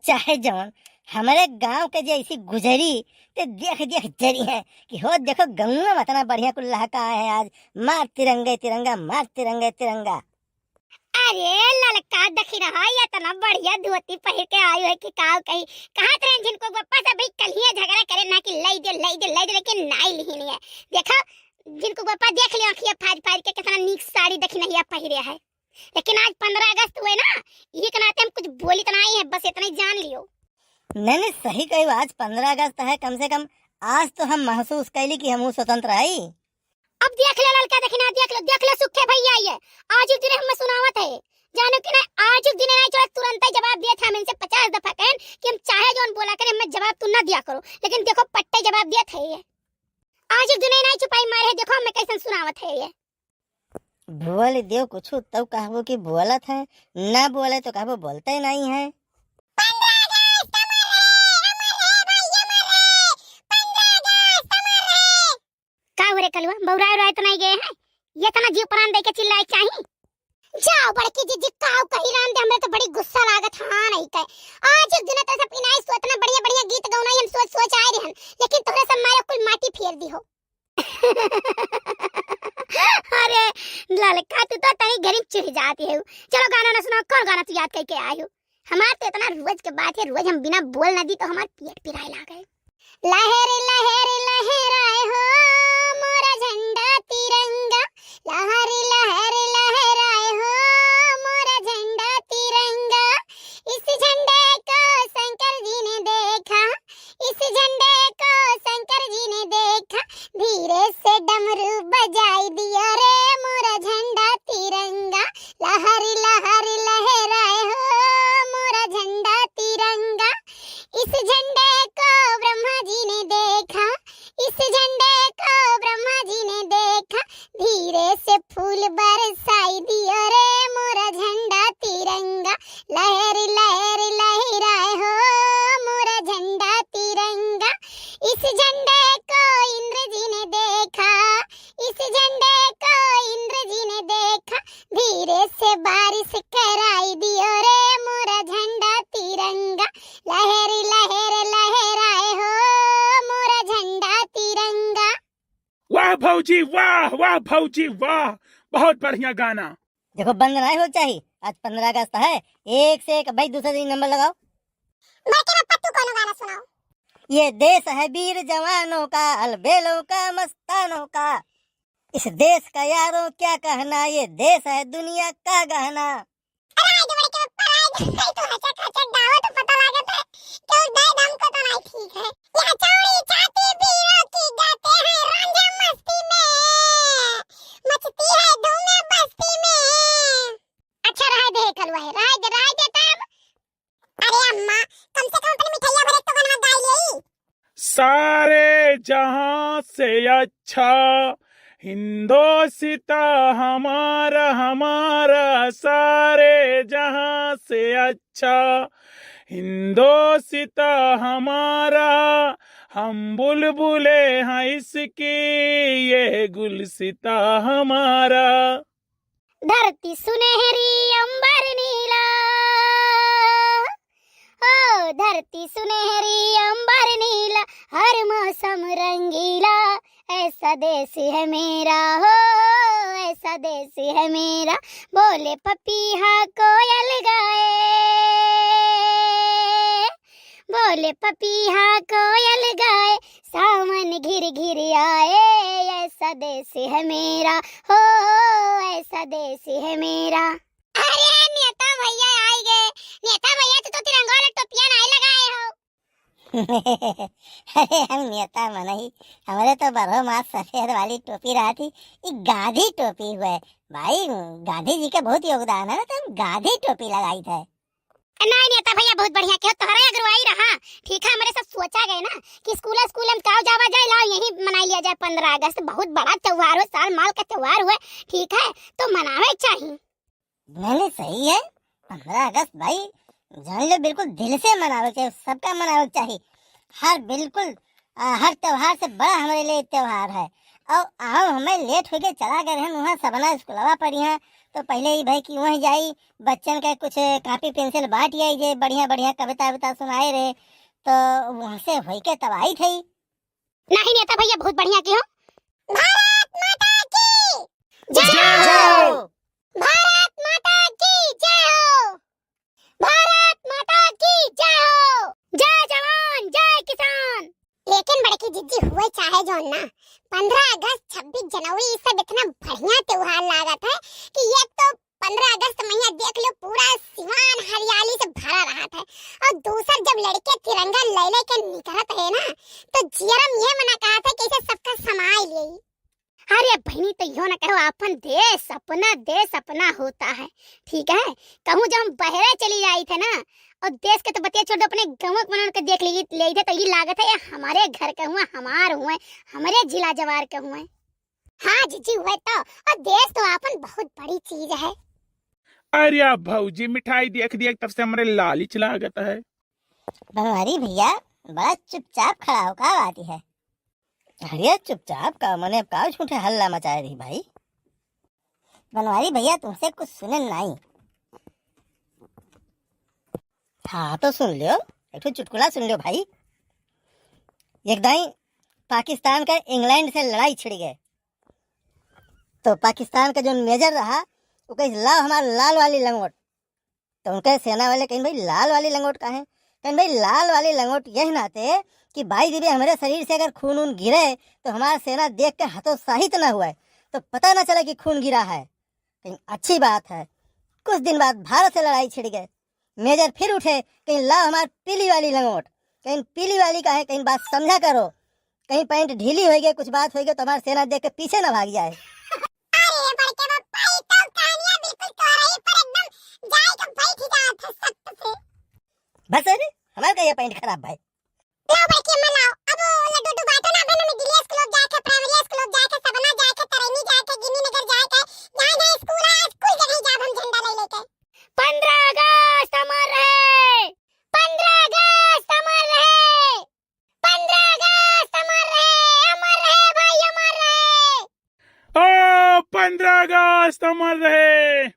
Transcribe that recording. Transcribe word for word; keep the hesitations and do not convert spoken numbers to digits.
चाहे जौन, हमरे गाँव के जे ऐसी गुजरी, ते देख देख जरी है कि हो देखो गौवा में इतना बढ़िया कुल लहका है आज, मार तिरंगे तिरंगा, मार तिरंगे तिरंगा। अरे ललका, देखी रहा, ये इतना बढ़िया धोती पहिर के आयो है कि काव कही। कहत रहे झिनको बप्पा से भाई कलिया झगड़ा करे ना कि लई दे, लई दे, लई दे, लेकिन नाई लिहिन है। देखो, झिनको बप्पा देख लियो, अखिया फाड़ फाड़ के कितना नीक साड़ी देखी नहीं पहिरे है। लेकिन आज पन्द्रह अगस्त हुए ना, यही के नाते हम कुछ बोली तो नहीं है, बस इतना ही जान लियो। नहीं, नहीं, सही कही, आज पन्द्रह अगस्त है, कम से कम आज तो हम महसूस कैली कि हम स्वतंत्र है। अब देख ले ललका, देखी ना, देख ले, देख ले सुखे भैया, ये आज दिन हमें सुनावत है, जानो कि नहीं, आज दिन नहीं चला, तुरंत ही जवाब दिया था, हम इनसे पचास दफा कहन कि हम चाहे जौन बोला करें, हमें जवाब तू ना दिया करो, लेकिन देखो पट्टे जवाब दिया था ये। आज दिन नहीं छुपाई मारे है, देखो हमें कैसन सुनावत है ये। बोल देव कुछ, तब कहबो कि बोलत है, ना बोले तो कहबो बोलते नहीं है। पन्द्रह अगस्त अमर रहे, अमर रहे भाई, अमर रहे। पन्द्रह अगस्त अमर रहे। का हो रे कलुआ, बौराए उराए तो नहीं गए हैं? ये तना जीव प्राण दे के चिल्लाए चाही। जाओ बड़की जीजी, काव कही राम दे, हमरे तो बड़ी गुस्सा लागत, हाँ नहीं कहे। आज एक दिन तो सब इनाई सोचना बढ़िया बढ़िया गीत गौना हम सोच सोच आए रहन, लेकिन तोहरे सब मारे कुल माटी फेर दी हो। अरे ललका, तू तो तनी गरीब चिढ़ जाती है। चलो गाना ना सुनाओ, कौन गाना तू याद करके आई हो? हमार तो इतना रोज के बात है, रोज हम बिना बोल ना दी तो हमार पेट पिराए लागे। लहर लहर लहराए हो मोरा झंडा तिरंगा, लहर लहर लहराए हो मोरा झंडा तिरंगा। इस झंडे को शंकर जी ने देखा, इस झंडे को शंकर जी ने देखा, धीरे से डमरू बजाई दिया रे मोरा झंडा तिरंगा। लहर लहर लहराए हो मोरा झंडा तिरंगा। इस झंडे को ब्रह्मा जी ने देखा, इस झंडे को ब्रह्मा जी ने देखा, धीरे से फूल बरसाई दियो रे मोरा झंडा तिरंगा। लहर लहर लहराए हो मोरा झंडा तिरंगा। इस झंडे को इंद्र जी ने देखा, इस झंडे को इंद्र जी ने देखा, धीरे से बारिश कराई दियो रे मोरा झंडा तिरंगा। लहर लहर लहराए हो मोरा झंडा तिरंगा। वाह भौजी, वाह, वाह भौजी, वाह, बहुत बढ़िया गाना। देखो, बंद नाहीं हो चाही, आज पन्द्रह अगस्त है, एक से एक भाई दूसरे दिन नंबर लगाओ। बड़के पप्पा, तू कौनो गाना सुनाओ। ये देश है वीर जवानों का, अलबेलों का, मस्तानों का। इस देश का यारों क्या कहना, ये देश है दुनिया का गहना। अरे, आज बड़के पप्पा, आज भाई तू हचक हचक गावत, पता लागत है, क्यों दर्द हमको तो नहीं ठीक है। यह चौड़ी छाती वीरों की गाते हैं रांझा मस्ती में, मचती है धूमें बस्ती में। अच्छा, रहे दे कलुआ है, रहे दे, रहे दे तब। अरे अम्मा, कम से कम अपने मिठाइया भरे तो गनवा गाई ले। सारे जहां से अच्छा हिंदोसिता हमारा, हमारा सारे जहां से अच्छा हिंदोसिता हमारा, हम बुलबुले हैं इसकी, ये गुलसिता हमारा। धरती सुनहरी अंबर नीला, ओ धरती सुनहरी अंबर नीला, हर मौसम रंगीला, ऐसा देश है मेरा हो, ऐसा देश है मेरा। बोले पपीहा कोयल गाए, बोले पपीहा कोयल गाए, सावन घिर घिर आए, ऐसा देश है मेरा हो, ऐसा देश है मेरा। अरे नेता भैया आई गए। नेता भैया, तू तो तिरंगा वाला टोपिया नहीं लगाए हो। अरे हम नेता मनई, हमरे तो बरहो मास सफेद वाली टोपी रहती, ई गांधी टोपी हुए। भाई, गांधी जी का बहुत योगदान है ना, तो हम गांधी टोपी लगाई थे। नहीं नेता भैया, बहुत बढ़िया, क्यों तोहरे अगुवाई रहा। ठीक है, हमरे सब सोचा गए ना कि स्कूल स्कूल में काव जावा जाए, लाओ यही मनाई लिया जाए पन्द्रह अगस्त, बहुत बड़ा त्योहार हो, साल माल का त्योहार हुए, ठीक है, तो मनावे चाहिए। नहीं, नहीं, सही है। पन्द्रह अगस्त भाई, जान लो, बिल्कुल दिल से मनावे के चाहिए, सबका मनावे के चाहिए। हर, बिल्कुल, आ, हर त्योहार से बड़ा हमारे लिए त्योहार है। और आओ, हमें लेट होके चला गए रहन वहाँ सबना स्कूलवा पर यहाँ। तो पहले ही भाई कि वहीं जाई, बच्चन के कुछ कॉपी पेंसिल बांट आई जे, बढ़िया बढ़िया कविता विता सुनाए रहे, तो वहाँ से होई के तब आई थे। नहीं नेता भैया, बहुत बढ़िया की हो। भारत माता की जय जय हो। हो। भारत माता की जय हो। भारत माता की जय हो। जय जवान, जय किसान। लेकिन बड़की जिज्जी, हुए चाहे जौन ना, पन्द्रह अगस्त, छब्बीस जनवरी, ई सब इतना बढ़िया त्योहार लागत है कि एक तो पन्द्रह अगस्त मइया देख लो, पूरा सिवान हरियाली से भरा रहत है, और दूसर जब लड़के तिरंगा ले लेके निकलत है ना, तो जियरम ये मना कहत है कि इसे सबका समाए लिए। अरे बहिनी, तो यो ना कहो, अपन देश अपना, देश अपना होता है, ठीक है। कहूँ जब हम बहरे चली जाई थे ना, और देश के तो बतिया छोड़ दो, अपने गाँव के मनन के देख ली, ले थे, तो ये लागत है ये हमारे घर के हुए, हमार हुए, हमारे जिला जवार के हुए। हाँ जिज्जी, हुए तो, और देश तो आपन बहुत बड़ी चीज है। अरे आप भौजी, मिठाई देख देख तब से हमरे लालिच लागत है। बनवारी भैया, बड़ा चुपचाप खड़ा हो, का बात है? अरे चुपचाप का, मने अब का झूठे हल्ला मचाए रही भाई? बनवारी भैया, तुमसे कुछ सुने नहीं। हाँ तो सुन लियो, एक ठो चुटकुला सुन लियो भाई। एक दाई पाकिस्तान का इंग्लैंड से लड़ाई छिड़ गए, तो पाकिस्तान का जो मेजर रहा, वो कहे, "लाओ हमार लाल वाली लंगोट।" तो उनके सेना वाले कहें, "भाई लाल वाली लंगोट का है?" कहें, "भाई लाल वाली लंगोट यह नाते कि भाई बीबी हमारे शरीर से अगर खून ऊन गिरे तो हमारा सेना देख के हतोत्साहित ना हुए, तो पता ना चले कि खून गिरा है।" कहीं अच्छी बात है। कुछ दिन बाद भारत से लड़ाई छिड़ गए। मेजर फिर उठे, कहीं लाओ हमार पीली वाली लंगोट। कहीं पीली वाली का है, कहीं बात समझा करो। कहीं पैंट ढीली होई गई, कुछ बात होई गई तो हमार सेना देख के पीछे ना भाग जाए। अरे बड़के बापा, ई तो कहानियां बिल्कुल तोहरे ही पर एकदम जाए के बैठ जात है सख्त से। बस अरे, हमार का ये पैंट खराब भाई। लाओ बड़की अम्मा लाओ। अब वो लड्डू उड्डू बांटो ना, अबे ना मिडिल स्कूल जाए के, प्राइमरी स्कूल जाए के, सबना जाए के, तरैनी जाए के, गिन्नी नगर जाए के, जहाँ जहाँ स्कूल है, आज कुल जगह जाब हम झंडा ले लेके। पन्द्रह अगस्त अमर रहे, पन्द्रह अगस्त अमर रहे, पन्द्रह अगस्त अमर रहे, अमर रहे भाई, अमर रहे। ओ पन्द्रह अगस्त अमर रहे।